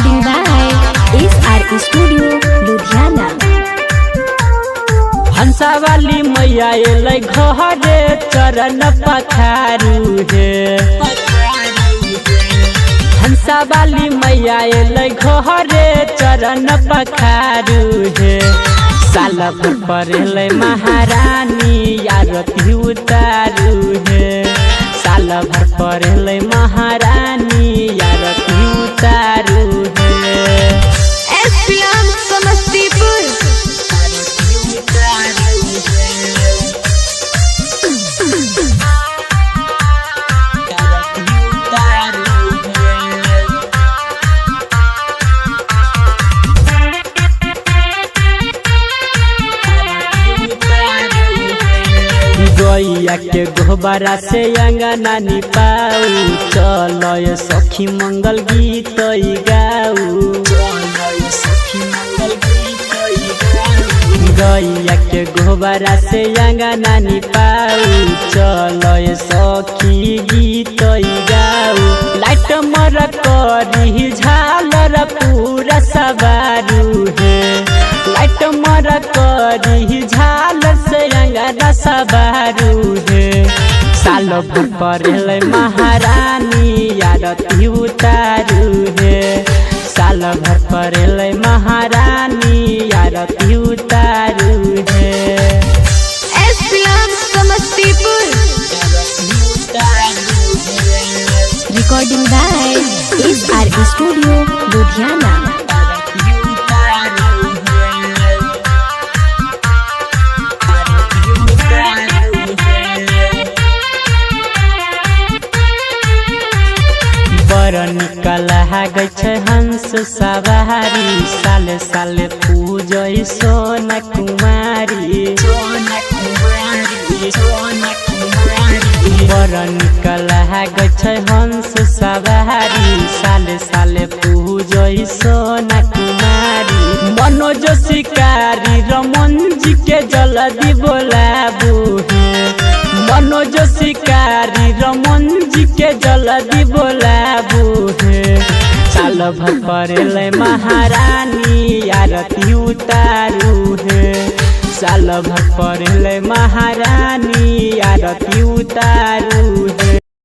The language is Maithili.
Recording by SR studio Ludhiana. हंसा वाली मैया एलै घरे चरण पखारू हे। हंसा वाली मैया एलै घरे चरण पखारू हे। साल भर पर एलै महारानी आरती उतारू हे। साल भर पर एलै महारानी आरती उतारू हे। एसपीएम समस्तीपुर। गैया के गोबरा से अंगना निपाऊ, चल ये सखी मंगल गीत गाऊ। गैया के गोबरा से अंगना निपाऊ, चल ये सखी गीत गाऊ। लाइट मर करी झालर पूरा सवारू हे। लाइट मर करी झालर से अंगना सवारू हे। साल भर पर एलै महारानी आरती उतारू हे। साल भर पर एलै महारानी आरती उतारू हे। SPM Samastipur. Recording by SR studio Ludhiana. बड़ निकल गै छै हंस सवारी, साले साले पूजै सोना कुमारी। बड़ निकल गै छै हंस सवारी, साले साले पूजै सोना कुमारी। मनोज शिकारी रमन जी के जल्दी बोलाबू हे। मनोज शिकारी रमन जी के जल्दी बोलाबू हे। साल भर पर एलै महारानी आरती उतारू हे। साल भर पर एलै महारानी आरती उतारू हे।